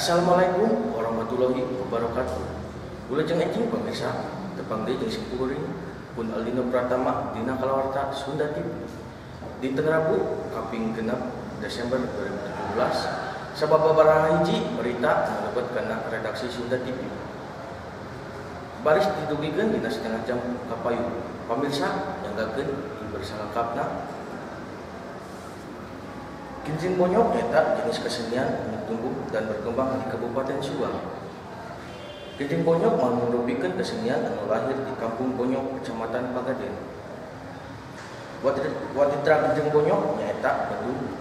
Assalamualaikum warahmatullahi wabarakatuh. Wilujeng enjing pemirsa, tepang deui jeung simkuring pun Aldino Pratama dina Kalawarta Sunda TV. Dinten Rabu kaping 6 Desember 2017, sababaraha hiji berita anu kana redaksi Sunda TV. Baris didugikeun dina setengah jam kapayun. Pamirsa, nyanggakeun ieu salengkapna. Genjreng Bonyok eta jenis kesenian anu tumbuh dan berkembang di Kabupaten Subang. Genjreng Bonyok mangrupikeun kesenian anu lahir di Kampung Bonyok, Kecamatan Pagaden. Waditra Genjreng Bonyok nyaeta bedug,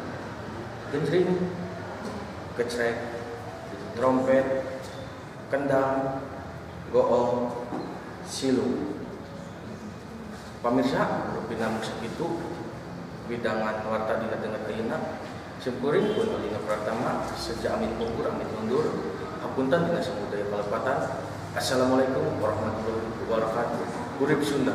genjreng, kecrek, trompet, kendang, goong, silung. Pamirsa, rupina mung sakitu widangan warta dina danget ayeuna. Simkuring pun Aldino Pratama seja amit pungkur amit mundur. Hapunten dina samudaya kalepatan. Assalamualaikum warahmatullahi wabarakatuh. Urip Sunda.